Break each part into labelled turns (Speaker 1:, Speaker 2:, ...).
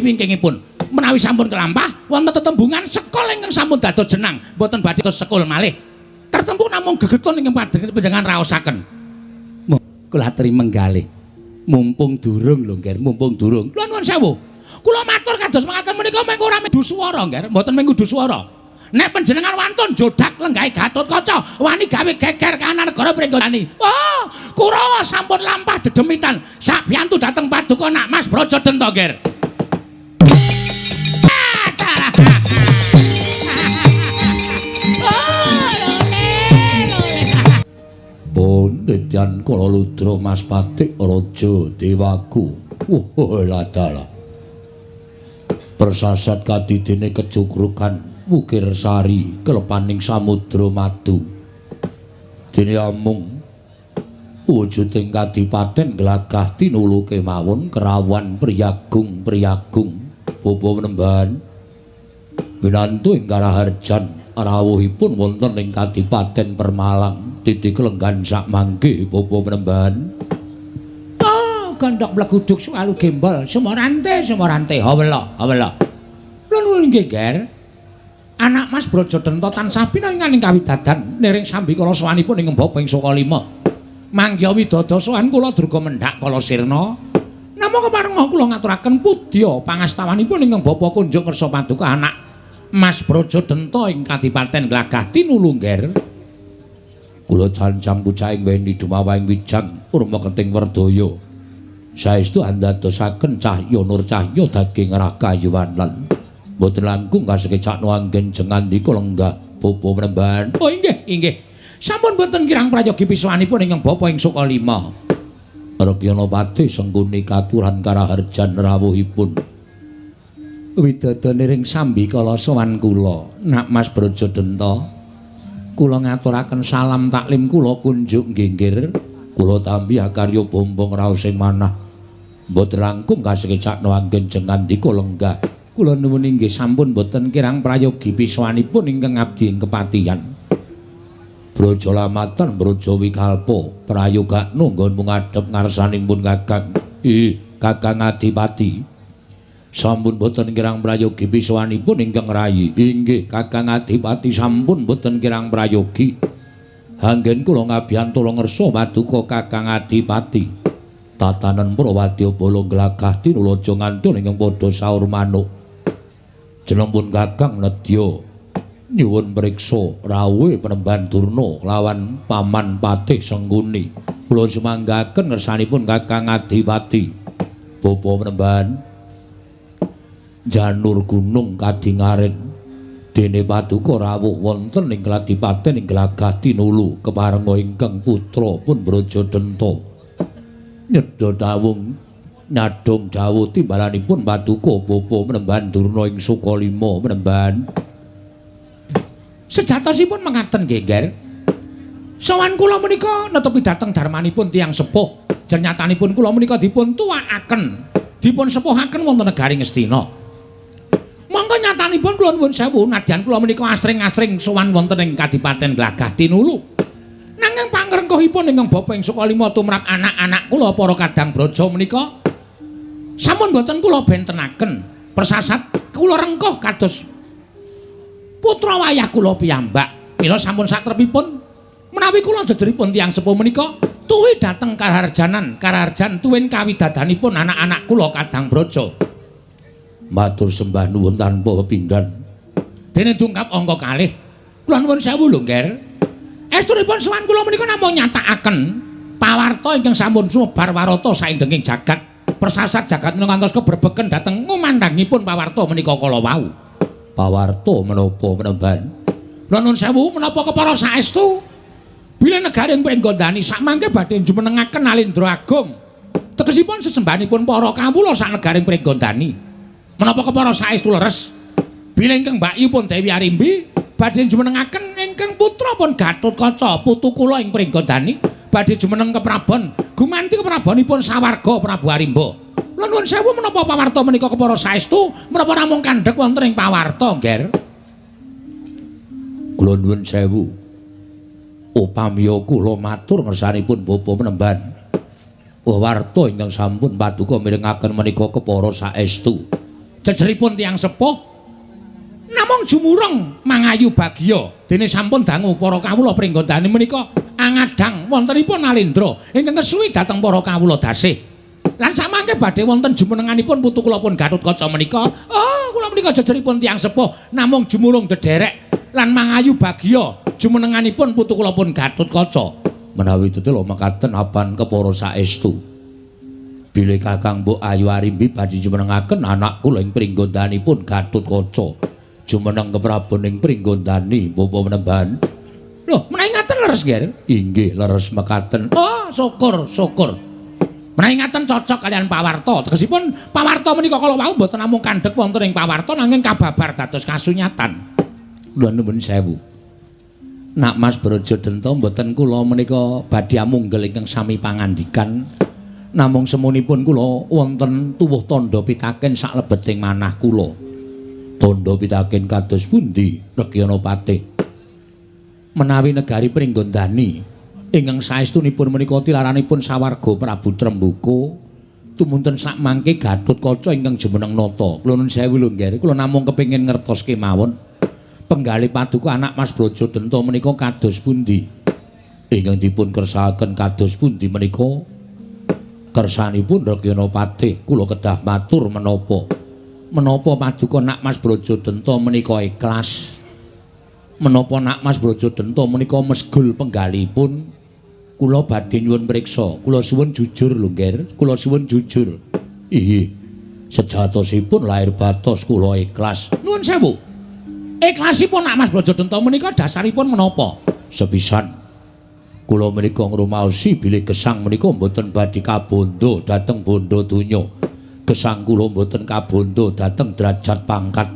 Speaker 1: Wingkingipun menawi sampun kelampah wonten tetembungan sekul ingkang sampun dados jenang mboten badhe sekul malih. Tertempu namung gegetun ingkang panjenengan raosaken. Kula aturi menggalih. Mumpung durung lho, Ngger, mumpung durung. Kula nuwun sewu. Kula matur kados mekaten menika mengko ora medu swara, Ngger, mboten mengko swara. Nek panjenengan wantun jodak lenggahe Gatotkaca wani gawe geger kahanan negara Pringgondani. Oh, Kurawa sampun lampah dedemitan sabiyantu dhateng paduka Nak Mas Brajadenta, Ngger.
Speaker 2: Pun Nityan Kala Ludra Mas Patik Raja Dewaku. Wah, ladalah. Persasat kadidene kejugrugan Wukir Sari kelepaning samudra madu. Dene amung wujuding kadipaten Glagah tinulu kemawon kerawan priyagung priyagung bapa penembahan winantu ing karaharjan rawuhipun wonten ing kadipaten Permalang titik lenggan sakmangke bapa penembahan.
Speaker 1: Oh, gondok mleguduk suwalu gembol sumorante sumorante hawela hawela. Kula nuwun nggih, Ger. Anak Mas Brajadenta tansah pinanganing kawidadan niring sambikala sowanipun ing Bapa ing Sukalima. Mangya widada sowan kula durga mendhak kala sirna. Namung kepareng kula ngaturaken pudya pangastawanipun ingkang Bapa kunjuk kersa paduka anak Mas Brajadenta ing Kadipaten Glagah tinulu, Ngger.
Speaker 2: Kula cancang pucaing weni dumawahing wijang urma keting werdaya. Saestu andadosaken cahya nur cahya daging rakayuwanan. Mboten langkung kasekecakno anggen jengandika lenggah bapa penembahan.
Speaker 1: Oh inggih, inggih. Sampun boten kirang prayogi pisuwanipun ingkang Bapa ing Sukalima.
Speaker 2: Rekyana Patih Sengkuni katuran karaharjan rawuhipun.
Speaker 1: Widada niring sambikala sowan kula, Nak Mas Brajadenta. Kula ngaturaken salam taklim kula kunjuk nggih.
Speaker 2: Kula tampi akarya bombong raos ing manah. Mboten langkung kasekecakno anggen jengandika lenggah.
Speaker 1: Kula nuwun inggih sampun boten kirang prayogi pisuwanipun ingkang abdi ing kepatihan.
Speaker 2: Braja lamatan Braja wikalpa prayogakno nggonmu ngadhep ngarsanipun Kakang. Ih, Kakang Adipati. Sampun boten kirang prayogi pisuwanipun ingkang rayi. Inggih, Kakang Adipati sampun boten kirang prayogi. Anggen kula ngabiyantula ngersa paduka Kakang Adipati. Tatanen Prawadya bala glagah tinulaja ngantun ingkang padha saur manuk. Jenengipun Kakang nedya nyuwun priksa rawuhe Penemban Durna kelawan Paman Patih Sengkuni. Kula sumanggaken ngersanipun Kakang Adipati. Bapa Penemban janur gunung kadingaren dene paduka rawuh wonten ing Kadipaten ing Glagah tinulu keparenga ingkang putra pun Brajadenta. Nyedha dawung nyadong dawuh timbalanipun paduka Bapa Penemban Durna ing Sukalima Penemban.
Speaker 1: Sejatosipun mengaten nggih, Ngger. Sowan kula menika netepi dhateng darmanipun tiyang sepuh. Jernyatanipun kula menika dipun tuwakaken, dipun sepuhaken wonten negari Ngastina. Mongko nyatanipun kula nuwun sewu nadyan kula menika asring-asring sowan wonten ing Kadipaten Glagah tinulu. Nanging pangrengkuhipun ingkang Bapa ing Sukalima tumrap anak-anak kula para kadang braja menika sampun boten kula bentenaken. Persasat kula rengkuh kados putra wayah kula piyambak. Mila sampun satrepipun menawi kula jejeripun tiyang sepuh menika tuwi dhateng karaharjanan, karaharjan tuwin kawidadanipun anak-anak kula kadang braja.
Speaker 2: Matur sembah nuwun tanpa pepindhan.
Speaker 1: Dene dungkap angka kalih. Kula nuwun sewu lho, Ngger. Estunipun sowan kula menika namung nyatakaken pawarta ingkang sampun sumebar warata saindenging jagat. Persasat jagat menika ngantos kebrebeken dhateng ngumandhangipun pawarta menika kala wau.
Speaker 2: Pawarta menapa Penemban?
Speaker 1: Kula nuwun sewu menapa kepara saestu bilih negari ing Pringgondani sakmangke badhe jumenengaken Alendra Agung. Tegesipun sesembahanipun para kawula sak negari ing Pringgondani. Menapa kepara saestu leres bilih ingkang mbakyipun Dewi Arimbi badhe jumenengaken ingkang putra pun Gatotkaca putu kula ing Pringgondani badhe jumeneng keprabon gumanti keprabonipun sawarga Prabu Arimba. Kula nuwun sewu menapa pawarta menika kepara saestu menapa namung kandhek wonten ing pawarta, Ngger?
Speaker 2: Kula nuwun sewu. Upamiya kula matur ngersanipun Bapa Penemban. Warta ingkang sampun paduka mirengaken menika kepara saestu.
Speaker 1: Jejeripun tiyang sepuh namung jumurung mangayu bagya dene sampun dangu para kawula Pringgondani menika angadang wontenipun Nalendra ingkang kesuwi dhateng para kawula dasih. Lan samangke badhe wonten jumenenganipun putu kula pun Gatotkaca menika. Oh, kula menika jejeripun tiyang sepuh namung jumurung dederek lan mangayu bagya jumenenganipun putu kula pun Gatotkaca.
Speaker 2: Menawi tetela mekaten apan kepara saestu. Bilih Kakang Mbok Ayu Arimbi badhe jumenengaken anak kula ing pringgondanipun Gatotkaca. Jumeneng keprabon ing Pringgondani bapa menemban.
Speaker 1: Lho, menawi ngaten leres nggih?
Speaker 2: Inggih, leres mekaten.
Speaker 1: Oh, syukur, syukur. Menawi ngaten cocok kalian pawarta. Tegesipun pawarta menika kala wau mboten namung kandhek wonten ing pawarta nanging kababar dados kasunyatan.
Speaker 2: Kula nuwun sewu. Nak Mas Brajadenta mboten kula menika badhe amunggel ingkang sami pangandikan. Namung semunipun kula wonten tuwuh tandha pitaken saklebeting manah kula. Tandha pitaken kados pundi Rekyana Patih? Menawi negari Pringgondani ingkang saestunipun menika tilaranipun sawarga Prabu Tremboko tumunten sakmangke Gatotkaca ingkang jumeneng nata. Kula nuwun sewu lho nggih, kula namung kepengin ngertos kemawon penggalih paduka anak Mas Brajadenta menika kados pundi? Ingkang dipun kersakaken kados pundi menika? Kersanipun Rekyana Patih kula kedah matur menapa? Menapa paduka nak Mas Brajadenta menika ikhlas? Menapa nak Mas Brajadenta menika mesgul penggalipun? Kula badhe nyuwun priksa, kula suwun jujur lho nggih, kula suwun jujur. Inggih. Sejatosipun lahir batos kula ikhlas.
Speaker 1: Nuwun sewu. Ikhlasipun nak Mas Brajadenta menika dasaripun menapa?
Speaker 2: Sepisan kula menika ngrumaosi bilih gesang menika mboten badhe kabondo dhateng bondo donya. Gesang kula mboten kabondo dhateng derajat pangkat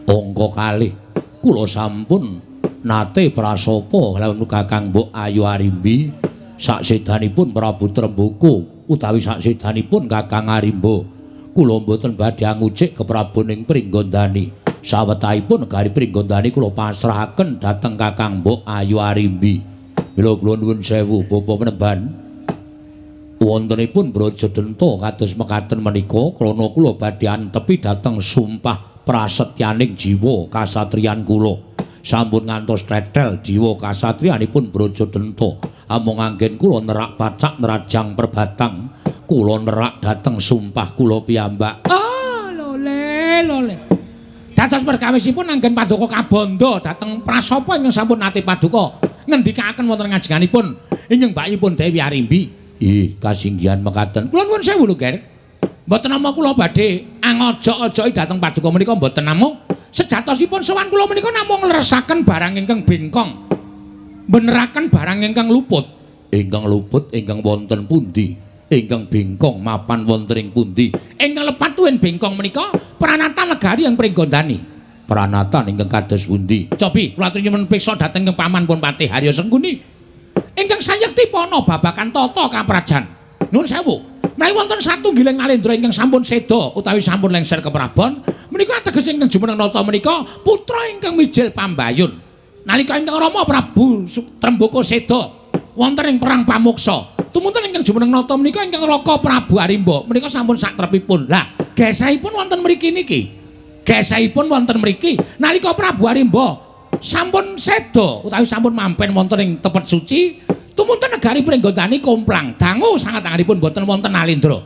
Speaker 2: angka kalih. Kula sampun nate prasapa kalawan Kakang Mbok Ayu Arimbi saksedanipun Prabu Tremboko utawi saksedanipun Kakang Arimba. Kula mboten badhe angucik keprabon ing Pringgondani. Sawetahipun negari Pringgondani kula pasrahaken dhateng Kakang Mbok Ayu Arimbi. Mila kula nuwun sewu bapa penemban. Wontenipun Brajadenta kados mekaten menika krana kula badhe antepi dhateng sumpah prasetyaning jiwa kasatriyan kula. Sampun ngantos tetel jiwa kasatriyanipun Brajadenta. Amung anggen kula nerak pacak nerajang perbatang, kula nerak dhateng sumpah kula piyambak.
Speaker 1: Oh, lole lole. Dados perkawisipun anggen paduka kabondo dhateng prasapa ingkang sampun nate paduka ngendikaken wonten ngajenganipun ingkang mbakipun Dewi Arimbi.
Speaker 2: Ih, kasinggihan mekaten.
Speaker 1: Kula nuwun sewu lho, Ger. Mboten namung kula badhe angojok-ojoki dhateng paduka menika mboten namung sejatosipun sowan kula menika namung ngleresaken barang ingkang bengkong. Beneraken barang ingkang luput.
Speaker 2: Ingkang luput ingkang wonten pundi? Ingkang bengkong mapan wonten ing pundi?
Speaker 1: Ingkang lepat tuwin bengkong menika pranatan negari yang Pringgondani.
Speaker 2: Pranatan ingkang kados pundi?
Speaker 1: Cobi kula aturi nyuwun priksa dhateng ing paman pun Patih Haryo Sengkuni. Ingkang sayekti pana babagan tata kaprajan. Nuwun sewu. Menawi wonten satunggiling Nalendra ingkang sampun seda utawi sampun lengser keprabon, menika ateges ingkang jumeneng nata menika putra ingkang mijil pambayun. Nalika ingkang Rama Prabu Tremboko seda wonten ing perang pamuksa, tumunten ingkang jumeneng nata menika ingkang Raka Prabu Arimba menika sampun satrepipun. Lah, gesehipun wonten mriki niki. Gesehipun wonten mriki nalika Prabu Arimba sampun seda utawi sampun mampen wonten ing tepet suci, tumunten negari Pringgondani komplang dangu sanget anganipun boten wonten Nalendra.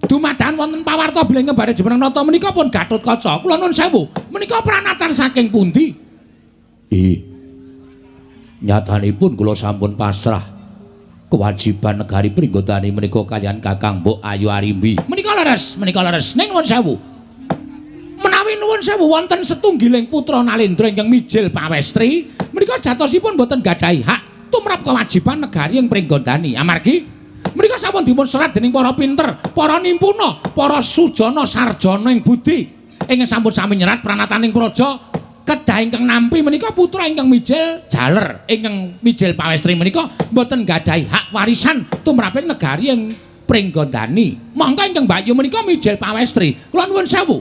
Speaker 1: Dumadakan wonten pawarta bilih badhe jumeneng nata menika pun Gatotkaca. Kula nuwun sewu, menika pranatan saking pundi?
Speaker 2: Ih. Nyatanipun kula sampun pasrah kewajiban negari Pringgondani menika kaliyan Kakang Mbok Ayu Arimbi.
Speaker 1: Menika leres, menika leres. Ning nuwun sewu. Menawi nuwun sewu wonten setunggiling putra Nalendra ingkang mijil pawestri, menika jatosipun boten gadhahi hak tumrap kewajiban negari ing Pringgondani. Amargi menika sampun dipun serat dening para pinter, para nimpuna, para sujana sarjana ing budi ingkang sampun sami nyerat pranataning praja kedah ingkang nampi menika putra ingkang mijil jaler, ingkang mijil pawestri menika boten gadhahi hak warisan tumraping negari ing Pringgondani. Mongko ingkang mbakyu menika mijil pawestri. Kula nuwun sewu.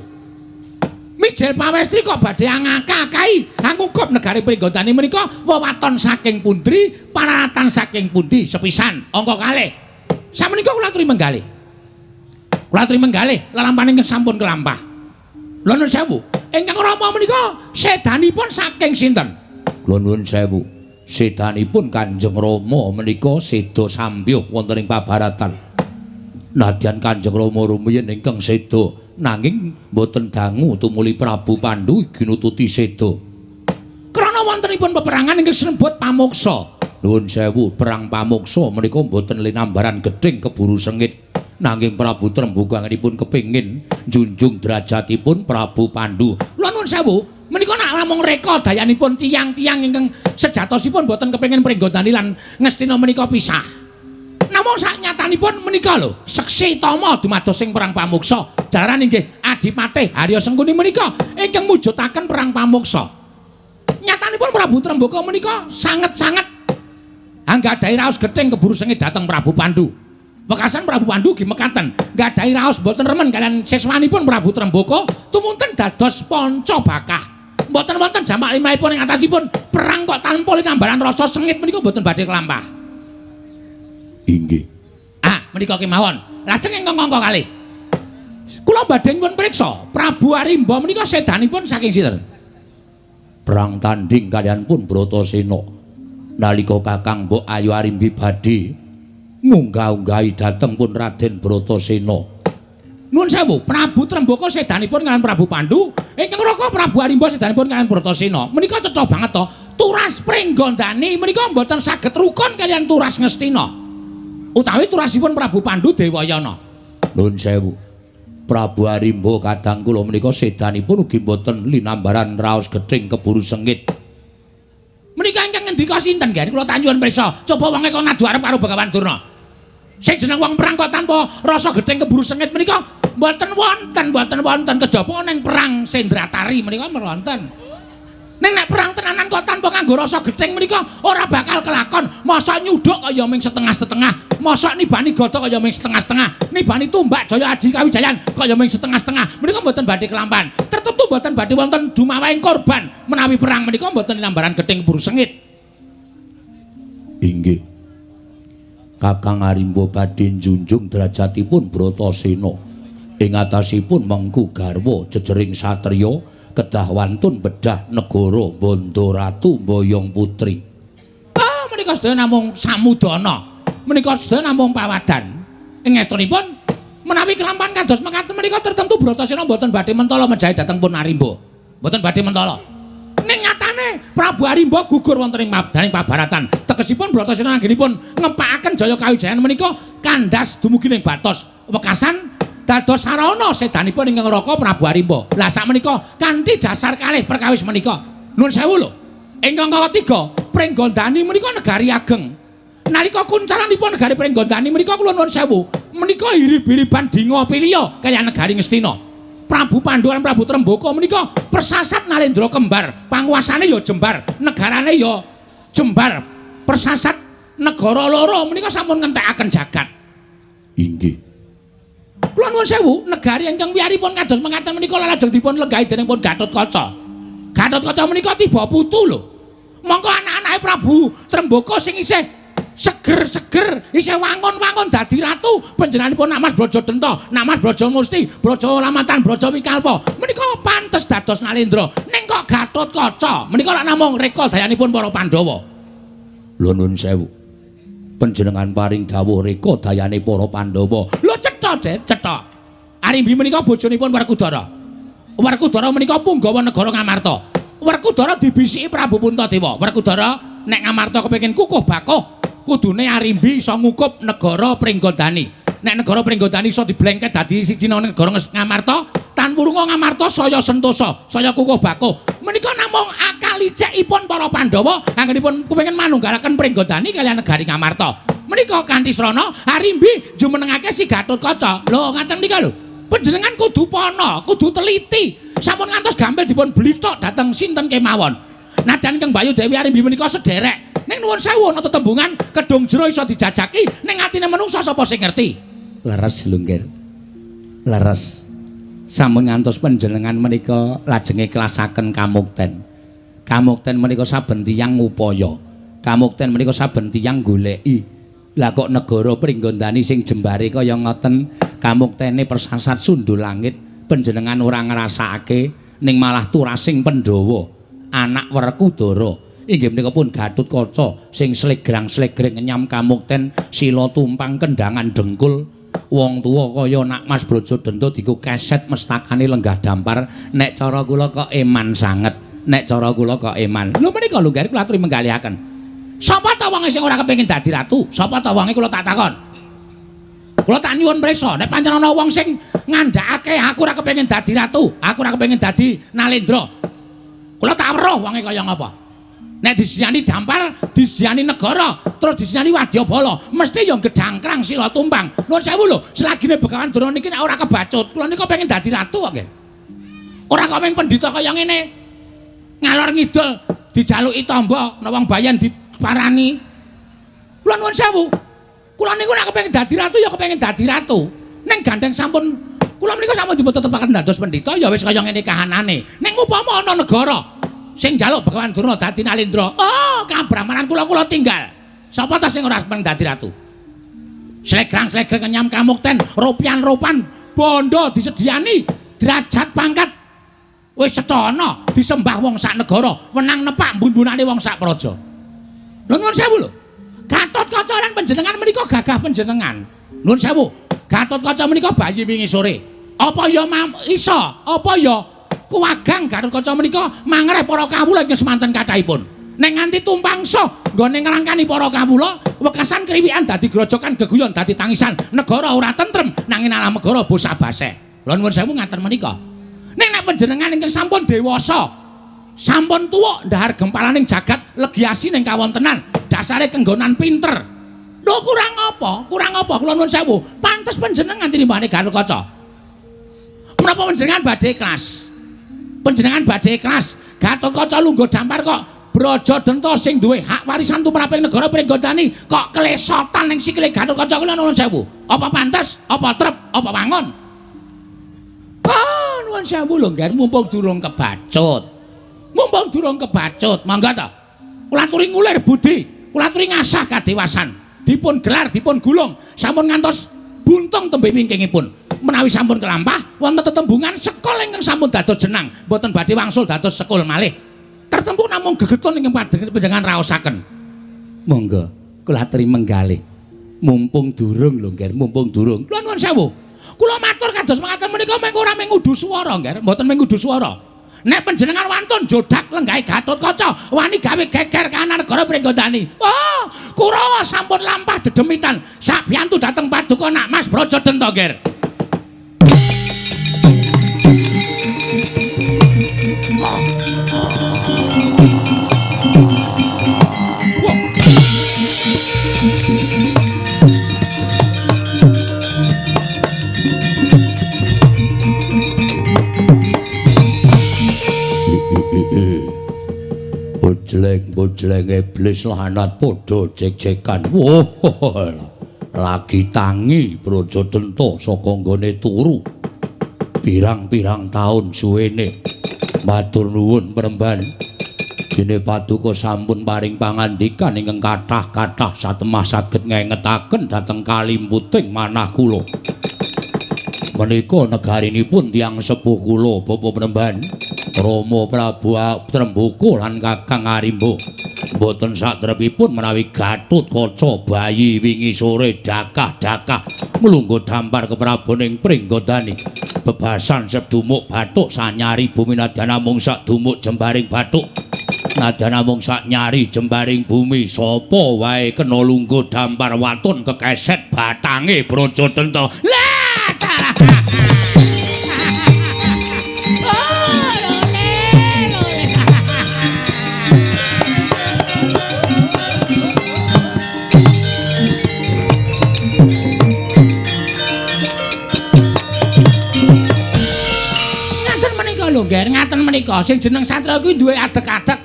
Speaker 1: Mijil pawestri kok badhe angakakahi angukup negari Pringgondani menika wewaton saking pundi, paratan saking pundi sepisan angka kalih. Samenika kula aturi menggalih. Kula aturi menggalih lelampahan ingkang sampun kelampah. Lho nuwun sewu, ingkang Rama menika sedanipun saking sinten?
Speaker 2: Kula nuwun sewu, sedanipun Kanjeng Rama menika seda sambyuh wonten ing pabaratan. Nadyan Kanjeng Rama rumiyin ingkang seda, nanging boten dangu tumuli Prabu Pandu ginututi seda.
Speaker 1: Krana wontenipun peperangan ingkang sinebut pamoksa.
Speaker 2: Nuwun sewu, perang pamoksa menika boten linambaran gething keburu sengit. Nanging Prabu Trembaka anggenipun kepingin njunjung derajatipun Prabu Pandu.
Speaker 1: Lha nuwun sewu, menika nak namung reka dayanipun tiyang-tiyang ingkang sejatosipun boten kepingin Pringgondani lan Ngastina menika pisah. Namung saknyatanipun menika lho, seksi tama dumados ing perang pamoksa. Jalaran inggih Adipati Harya Sengkuni menika ingkang mujudaken perang pamoksa. Nyatanipun Prabu Trembaka menika sanget-sanget anggadhahi raos gething keburu sengit dhateng Prabu Pandu. Wekasan Prabu Pandu ugi mekaten, nggadahi raos boten remen kaliyan siswanipun Prabu Trembaka tumunten dados panca bakah. Mboten wonten jamak limrahipun ing atasipun perang kok tanpa linambaran rasa sengit menika mboten badhe kelampah.
Speaker 2: Inggih.
Speaker 1: Ah, menika kemawon. Lajeng ingkang angka kalih. Kula badhe nyuwun priksa, Prabu Arimba menika sedanipun saking sinten?
Speaker 2: Perang tanding kaliyan pun Bratasena. Nalika Kakang Mbok Ayu Arimbi badhe ngunggah-unggahi dhateng pun Raden Bratasena.
Speaker 1: Nuwun sewu, Prabu Trembaka sedanipun kaliyan Prabu Pandu, ingkang raka Prabu Arimba sedanipun kaliyan Bratasena. Menika cetha banget to, turas Pringgondani menika mboten saged rukun kaliyan turas Ngastina. Utawi turasipun Prabu Pandu Dewayana.
Speaker 2: Nuwun sewu, Prabu Arimba kadang kula menika sedanipun ugi mboten linambaran raos gething keburu sengit.
Speaker 1: Menika ingkang ngendika sinten, Gen? Kula tanyuwun priksa. Coba wonge kok nadu arep karo Begawan Durna. Sing jeneng wong perang kok tanpa rasa gething keburu sengit menika mboten wonten, mboten wonten kejaba ning perang Sendratari menika wonten. Ning nek perang tenanan kok tanpa nganggo rasa gething menika ora bakal kelakon. Mosok nyuduk kaya ming setengah-setengah, mosok nibani gada kaya ming setengah-setengah, nibani tumbak Jaya Aji Kawijayan kaya ming setengah-setengah. Menika mboten badhe kelampan. Tertentu mboten badhe wonten dumawahing korban menawi perang menika mboten linambaran gething keburu sengit.
Speaker 2: Inggih. Kakang Arimba badhe njunjung derajatipun Bratasena. Ing atasipun mengku garwa jejering satriya kedah wantun bedah negara bondo ratu mboyong putri.
Speaker 1: Ah, menika sedaya namung samudana. Menika sedaya namung pawadan. Ing estunipun menawi kelampan kados mekaten menika tertentu Bratasena mboten badhe mentala mejahi dhateng pun Arimba. Mboten badhe mentala. Ning nyatane Prabu Arimba gugur wonten ing mabdaning pabaratan. Tegesipun Bratasena anggenipun ngepakaken Jaya Kawijayan menika kandhas dumugi ing batos. Wekasan dados sarana sedanipun ingkang raka Prabu Arimba. Lah sakmenika kanthi dasar kalih perkawis menika. Nuwun sewu lho. Ingkang ketiga, Pringgondani menika negari ageng. Nalika kuncaranipun negari Pringgondani menika kula nuwun sewu, menika irib-iriban dinga piliya kaya negari Ngastina. Prabu Pandu lan Prabu Trembaka menika persasat Nalendra kembar, panguasane ya jembar, negarane ya jembar. Persasat negara loro menika sampun ngentekaken jagat.
Speaker 2: Inggih.
Speaker 1: Kula nuwun sewu, negari ingkang wiyaripun kados mekaten menika lajeng dipun lenggahi dening pun Gatotkaca. Gatotkaca menika tiba putu lho. Mongko anak-anake Prabu Trembaka sing isih seger-seger, isih wangun-wangun dadi ratu, panjenenganipun Nak Mas Brajadenta, Nak Mas Brajamusti, Brajalamatan, Brajawikalpa. Menika pantes dados Nalendra. Ning kok Gatotkaca menika lak namung reka dayanipun para Pandhawa.
Speaker 2: Lho nuwun sewu. Panjenengan paring dawuh reka dayane para Pandhawa.
Speaker 1: Lho cetha, Det, cetha. Arimbi menika bojonipun Werkudara. Werkudara menika punggawa negara Ngamarta. Werkudara dibisiki Prabu Puntadewa. Werkudara nek Ngamarta kepengin kukuh bakuh, kudune Arimbi iso ngukup negara Pringgondani. Nek negara Pringgondani iso diblengket dadi siji negara Ngamarta, tan wurunga Ngamarta saya sentosa, saya kukuh bakuh. Menika namung akal licikipun para Pandhawa anggenipun kepengin manunggalaken Pringgondani kaliyan negari Ngamarta. Menika kanthi srana Arimbi jumenengake si Gatotkaca. Lho ngaten menika lho. Panjenengan kudu pana, kudu teliti. Sampun ngantos gampil dipun blithok dhateng sinten kemawon. Nadyan Kang Bayu Dewi Arimbi menika sederek. Ning nuwun sewu ana tetembungan kedung jero iso dijajaki, ning atine menungsa sapa sing ngerti?
Speaker 2: Leres lho, Nggir. Leres. Sampun ngantos panjenengan menika lajeng ikhlasaken kamukten. Kamukten menika saben tiyang ngupaya. Kamukten menika saben tiyang goleki. Lah kok negara Pringgondani sing jembare kaya ngoten, kamuktene persasat sundul langit,
Speaker 1: Panjenengan ora ngrasakake ning malah turasing Pandhawa, anak Werkudara. Inggih menika pun Gatotkaca sing slegrang-slegreng ngenyam kamukten sila tumpang kendangan dengkul. Wong tuwa kaya Nak Mas Brajadenta diku keset mestakane lenggah dampar. Nek cara kula kok eman sanget. Nek cara kula kok eman. Lho menika lho Ngger, kula aturi menggalihaken. Sapa ta wonge sing ora kepengin dadi ratu? Sapa ta wonge kula tak takon? Kula tak nyuwun prisa, nek pancen ana wong sing ngandhakake aku ora kepengin dadi ratu, aku ora kepengin dadi Nalendra. Kula tak weruh wonge kaya ngapa. Nek disiyani dampar, disiyani negara, terus disiyani wadyabala, mesti ya gedhangkrang sila tumpang. Nuwun sewu lho, selagine Begawan Durna niki nek ora kebacut, kula nika pengen dadi ratu kok nggih. Ora kok mung pendhita kaya ngene. Ngalor ngidul dijaluki tamba, nek wong bayan diparani. Kula nuwun sewu. Kula niku nek kepengin dadi ratu ya kepengin dadi ratu. Ning gandeng sampun kula menika sampun dipun tetepaken dados pendhita ya wis kaya ngene kahanane. Ning upama ana negara sing njaluk Begawan Durna dadi Nalendra, oh kabrahmanan kula kula tinggal. Sapa ta sing ora seneng dadi ratu? Slegrang-slegreng kenyam kamukten, rupian-rupan bondo disediani, derajat pangkat wis cetana disembah wong sak negara, wenang nepak mbun-mbunane wong sak praja. Lho nuwun sewu lho. Gatotkaca lan panjenengan menika gagah panjenengan. Nuwun sewu. Gatotkaca menika bayi wingi sore. Apa ya iso? Apa ya kuwagang Gatotkaca menika mangreh para kawula ing semanten kathahipun. Nek nganti tumpangsa nggone ngrangkani para kawula, wekasan kriwikan dadi grojokan geguyon dadi tangisan, negara ora tentrem nanging alam negara bosah-baseh. Lha nuwun sewu ngaten menika. Ning nek panjenengan ingkang sampun dewasa, sampun tuwa ndahar gempalaning jagat legi ning kawontenan, dasare kenggonan pinter. Lho kurang apa? Kurang apa? Kula nuwun sewu. Pantes panjenengan tinimbane Gatotkaca. Menapa panjenengan badhe ikhlas? Panjenengan badhe ikhlas Gatotkaca lungguh dampar kok Brajadenta sing duwe hak warisan tumraping negara Pringgondani kok kelesotan ning sikile Gatotkaca kula nuwun sewu. Apa pantes? Apa trep? Apa wangun? Ah, nuwun sewu lho Ngger, mumpung durung kebacut. Mumpung durung kebacut, monggo ta. Kula aturi ngulir budi, kula aturi ngasah kadewasan. Dipun gelar, dipun gulung, sampun ngantos buntung tembe wingkingipun. Menawi sampun kelampah wonten tetembungan sekol ingkang sampun dados jenang, mboten badhe wangsul dados sekul malih. Tertempu namung gegetun ingkang panjenengan raosaken. Monggo kula aturi menggalih. Mumpung durung lho Ngger, mumpung durung. Kula nuwun sewu. Kula matur kados mekaten menika mung ora mung ngudu swara Ngger, mboten mung ngudu swara. Nek panjenengan wantun jodak lenggahe Gatotkaca, wani gawe geger kahanan negara Pringgondani. Oh, Kurawa sampun lampah dedemitan sabiyantu dhateng paduka Nak Mas Brajadenta Ngger.
Speaker 2: Bojleng-bojleng iblis lanat padha jek-jekan. Wah, lagi tangi Brajadenta saka nggone turu. Pirang-pirang taun suwene. Matur nuwun Premban. Dene paduka sampun paring pangandikan ingkang kathah-kathah satemah saged ngengetaken dhateng kalimputing manah kula. Menika negarinipun tiyang sepuh kula Bapak Premban, Rama Prabu Tremboko lan Kakang Arimba. Mboten satrepipun menawi Gatotkaca bayi wingi sore dakah-dakah mlungguh dampar kepraboning Pringgondani. Bebasan sedumuk bathuk sanyari bumi nadyan namung sadumuk jembaring bathuk. Nadyan namung sak nyari jembaring bumi, sapa wae kena lungguh dampar waton kekeset batange Brajadenta.
Speaker 1: Lah dalah. Oh, lole, lole. Ngaten menika lho, Ngger, ngaten menika sing jeneng satra kuwi duwe adeg-adeg.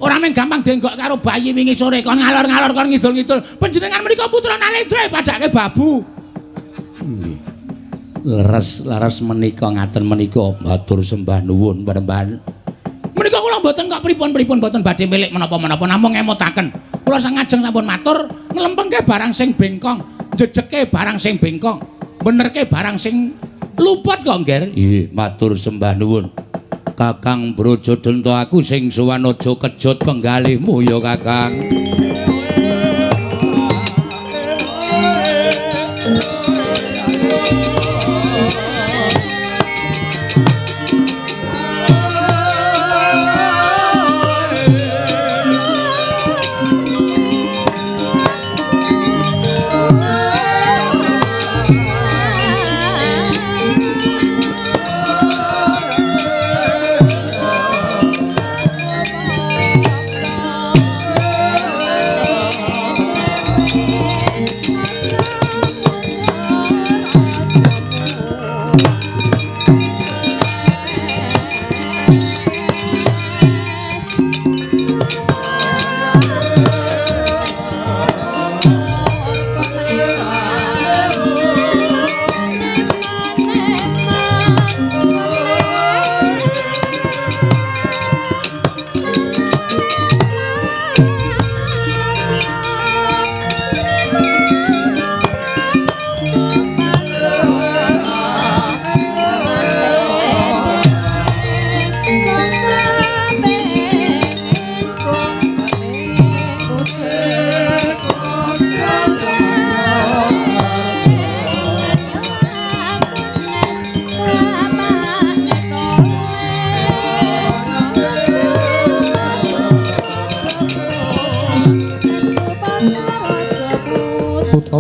Speaker 1: Ora mung gampang denggok karo bayi wingi sore kon ngalor-ngalor kon ngidul-ngidul. Panjenengan menika putra Nalendra padake babu.
Speaker 2: Leres-leres menika ngaten menika matur sembah nuwun Premban.
Speaker 1: Menika kula mboten kok pripun-pripun mboten badhe milik menapa-menapa namung ngemutaken. Kula sangajeng sampun matur nglempengke barang sing bengkong, jejeke barang sing bengkong, benerke barang sing Luput kok, Ngger.
Speaker 2: Nggih, matur sembah nuwun. Kakang Brajadenta aku sing sowan aja kejut penggalihmu ya, Kakang.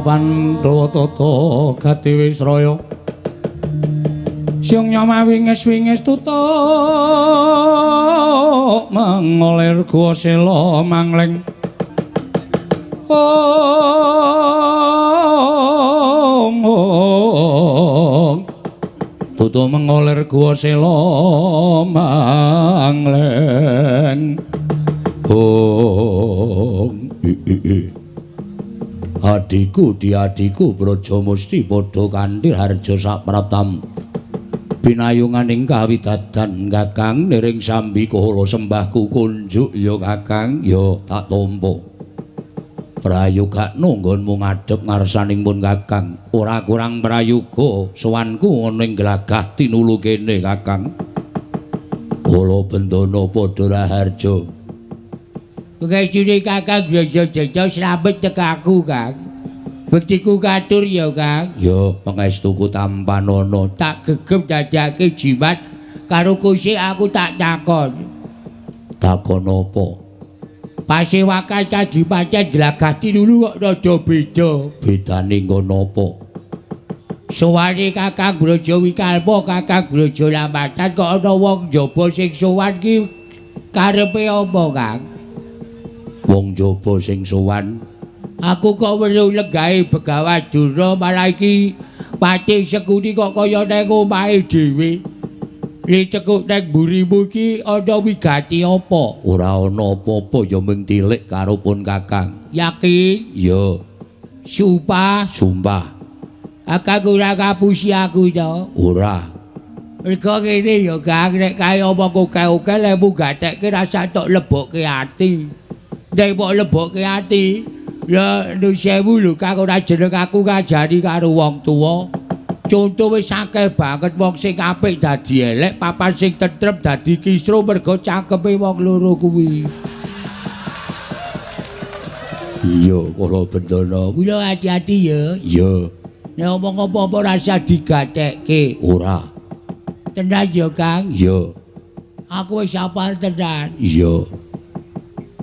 Speaker 1: Pandhawa tata gati wisraya siung nyama wingis-wingis tutuk mengolir guwa sela mangleng ong ong
Speaker 2: tutuk mengolir guwa sela mangleng ong i. Adiku diadiku Brajamusti padha kanthi harja sapraptam pinayunganing kawidadan Kakang niring sambi kala sembahku kunjuk ya Kakang ya tak tampa prayogakno nggonmu ngadhep ngarsaning pun Kakang ora kurang prayoga sowanku ana ing glagah tinulu kene Kakang kala bendana padha raharja.
Speaker 1: Pengestune Kakang Brajadenta slamet tekaku, Kang. Bektiku katur ya, Kang.
Speaker 2: Ya, pangestuku tampanana.
Speaker 1: Tak gegem dadake jimat karo kusik aku tak takon.
Speaker 2: Takon apa?
Speaker 1: Pasewakan kadipaten Glagah Tinulu kok rada beda.
Speaker 2: Bedane nggon apa?
Speaker 1: Sowane Kakang Braja Wikalpa, Kakang Braja Lamatan kok ana wong njaba sing sowan ki karepe apa, Kang?
Speaker 2: Wong njaba sing sowan
Speaker 1: aku kok weruh legahe Begawan Durna malah iki Patih Sekuni kok kaya nang omahe dhewe. Li cekuk nang mburimu iki ana wigati apa?
Speaker 2: Ora ana apa-apa ya mung tilik karo pun Kakang.
Speaker 1: Yakin?
Speaker 2: Ya.
Speaker 1: Sumpah?
Speaker 2: Sumpah.
Speaker 1: Kakang ora ngapusi aku to?
Speaker 2: Ora.
Speaker 1: Mergo ngene ya Kang, nek kae omong akeh-akeh lemu gatekke rasa tok lebokke ati. Nek mbok lebokke ati, ya nuwun sewu lho Kang, ora jeneng aku ngajari karo wong tuwa. Conto wis akeh banget wong sing apik dadi elek, papan sing tentrem dadi kisruh mergo cangkeme wong loro kuwi.
Speaker 2: Iya, kala bendana.
Speaker 1: Kula ati-ati ya.
Speaker 2: Iya.
Speaker 1: Nek omong apa-apa rasa digatekke.
Speaker 2: Ora.
Speaker 1: Tenan ya, Kang?
Speaker 2: Iya.
Speaker 1: Aku wis hafal tenan.
Speaker 2: Iya.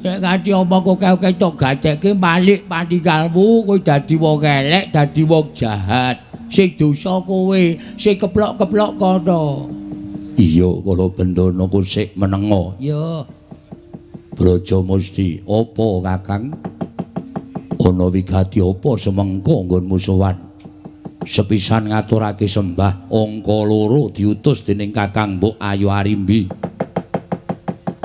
Speaker 1: Nek nganti omong akeh-akeh tok gatekke malik paninggalmu, kowe dadi wong elek, dadi wong jahat. Sing dosa kowe, sing keplok-keplok kono.
Speaker 2: Iya, kala bendana kusik menenga.
Speaker 1: Iya.
Speaker 2: Brajamusti, apa Kakang? Ana wigati apa semengko nggonmu sowan? Sepisan ngaturake sembah angka loro diutus dening Kakang Mbok Ayu Arimbi.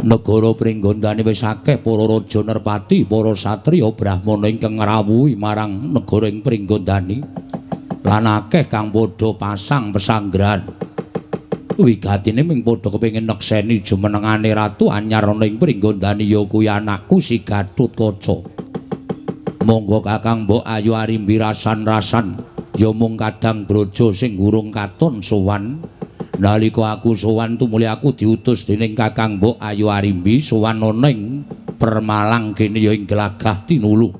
Speaker 2: Negara Pringgondani wis akeh para raja nerpati, para satriya brahmana ingkang ngrawuhi marang negara ing Pringgondani. Lan akeh kang padha pasang pesanggrahan. Wigatine ming padha kepengin nekseni jumenengane ratu anyar ana ing Pringgondani ya kuwi anakku si Gathotkaca. Monggo Kakang Mbok Ayu Arimbi rasan-rasan Ya mung kadang Braja sing urung katon sowan. Nalika aku sowan tumuli aku diutus dening Kakang Mbok Ayu Arimbi sowan ana ing Permalang kene ya ing Glagah Tinulu.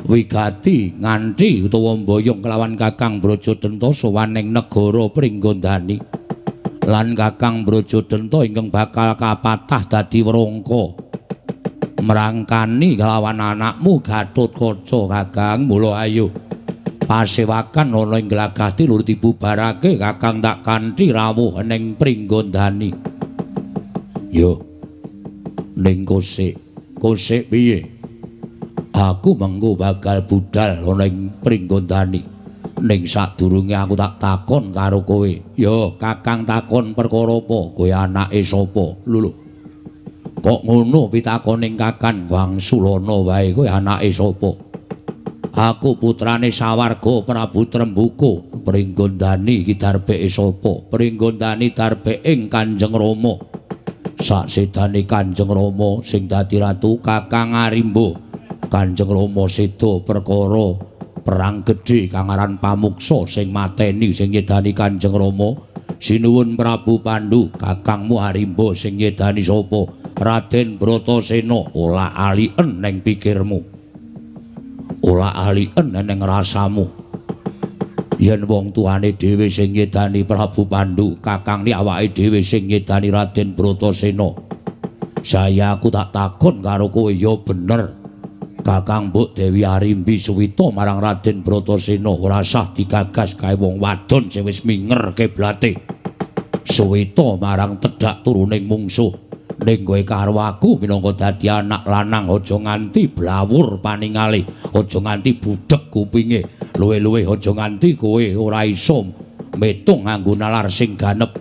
Speaker 2: Wigati nganti utawa mboyong kelawan Kakang Brajadenta sowan ing negara Pringgondani. Lan Kakang Brajadenta ingkang bakal kapatah dadi wrangka mrangkani kelawan anakmu Gatotkaca Kakang. Mula ayo pasewakan ana ing Glagah Tinulu dibubarake Kakang tak kanthi rawuh ning Pringgondani. Yo ning kosek, kosek piye? Aku mengko bakal budal ana ing Pringgondani. Ning sadurunge aku tak takon karo kowe. Yo Kakang takon perkara apa? Kowe anake sapa? Lho lho. Kok ngono pitakoning Kakang wangsulana wae kowe anake sapa? Aku putrane sawarga Prabu Trembuka. Pringgondani iki darbeke sapa? Pringgondani darbeke Kanjeng Rama. Saksedane Kanjeng Rama sing dadi ratu Kakang Arimba. Kanjeng Rama seda perkara perang gedhe kang aran Pamuksa sing mateni sing nyedani Kanjeng Rama. Sinuwun Prabu Pandu, kakangmu Arimba sing nyedani sapa? Raden Bratasena. Olah alien ning pikirmu. Olah alien ning rasamu. Yen wong tuane dhewe sing nyedani Prabu Pandu, kakang ni awake dhewe sing nyedani Raden Bratasena. Saya aku tak takon karo kowe ya bener. Kakang Mbok Dewi Arimbi suwita marang Raden Bratasena ora sah digagas kae wong wadon sing wis minger kiblate. Suwita marang tedhak turuning mungsuh. Ning kowe karo aku minangka dadi anak lanang aja nganti blawur paningale, aja nganti budhek kupinge, luwe-luwe aja nganti kowe ora iso metung nganggo nalar sing ganep.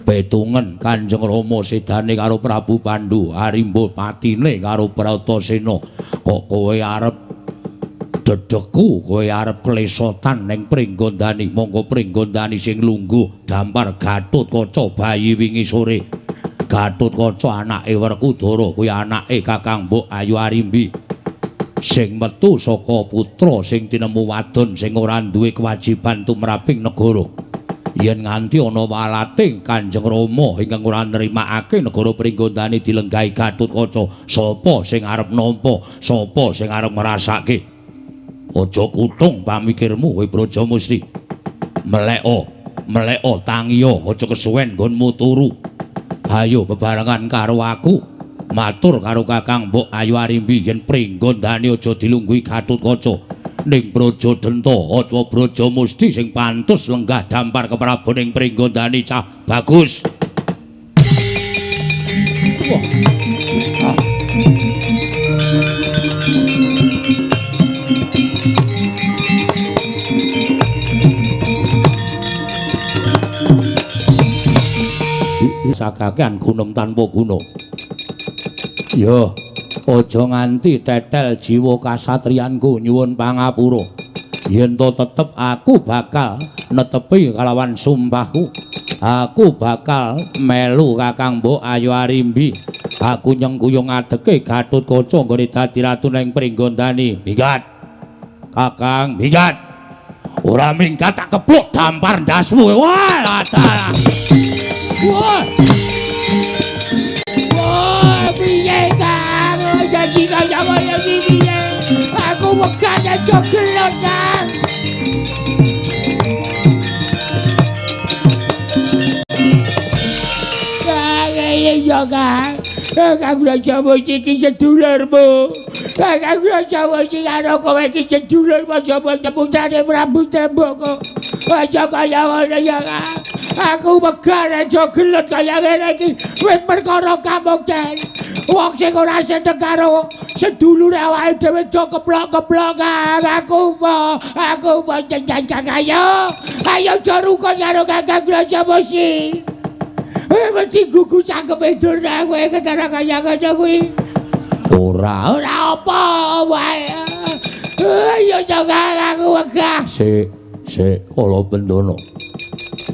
Speaker 2: Petungen Kanjeng Rama sedane karo Prabu Pandu, Arimba patine karo Bratasena. Kok kowe arep dedekku, kowe arep klesotan ning Pringgondani. Monggo Pringgondani sing lungguh dampar Gatotkaca bayi wingi sore. Gatotkaca anake Werkudara kuwi anake Kakang Mbok Ayu Arimbi. Sing metu saka putra sing tinemu wadon sing ora duwe kewajiban tumraping negara. Yen nganti ana walating Kanjeng Rama ingkang ora nrimakake negara Pringgondani dilenggahi Gatotkaca, sapa sing arep nampa, sapa sing arep ngrasake? Aja kutung pamikirmu kowe Brajamusti. Meleko, meleko tangiya, aja kesuwen nggonmu turu. Ayo bebarengan karo aku matur karo Kakang Mbok Ayu Arimbi yen Pringgondani aja dilungguhi Gatotkaca. Ning Brajadenta aja Brajamusti sing pantes lenggah dampar keprabon ing Pringgondani cah bagus. Wah. Sakakean gunem tanpa guna. Yo, aja nganti tetel jiwa kasatriyanku nyuwun pangapura. Yen to tetep aku bakal netepi kalawan sumpahku. Aku bakal melu Kakang Mbok Ayu Arimbi. Aku nyengkuyung ngadeke Gatotkaca nggone dadi ratu ning Pringgondani. Minggat. Kakang, minggat. Ora minggat tak kepluk dampar ndasmu. Wah, dalah. Wah.
Speaker 1: Wah, piye Kang? Janji kaya ngono iki piye? Aku wegah aja gelon, Kang. Kang, iya Kang. Kang Brajamusti iki sedulurmu. Kang Brajamusti karo kowe iki sedulur aja putrane Prabu Trembaka. Aja kaya ngono ya, Kang. Aku wegah aja gelut kaya ngene iki. Wis perkara kamukten. Wong sing ora seneng karo sedulure awake dhewe do keplok-keplok, Kang. Aku mau jenjang Kang. Ayo. Ayo aja rukun karo Kakang Brajamusti. Mesti gugu cangkeme durna kowe ketara kaya ngono kuwi.
Speaker 2: Ora,
Speaker 1: ora apa wae. Ayo Kang, aku wegah.
Speaker 2: Sik, sik kala bendana.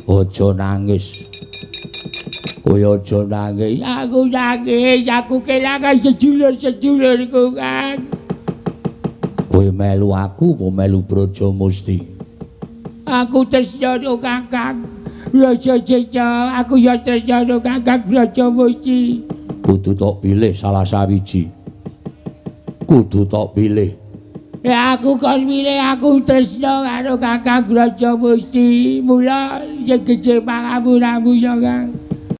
Speaker 2: Aja nangis. Kowe aja nangis.
Speaker 1: Aku nangis, aku kelangan sedulur-sedulurku, Kang.
Speaker 2: Kowe Kowe melu aku apa melu Brajamusti?
Speaker 1: Aku tresna karo Kakang Brajaseca, aku ya tresna karo Kakang Brajamusti.
Speaker 2: Kudu tok pilih salah sawiji. Kudu tok pilih.
Speaker 1: Ya aku kon pilih, aku tresna karo Kakang Brajamusti. Mula sing gedhe pangapuramu ya, Kang.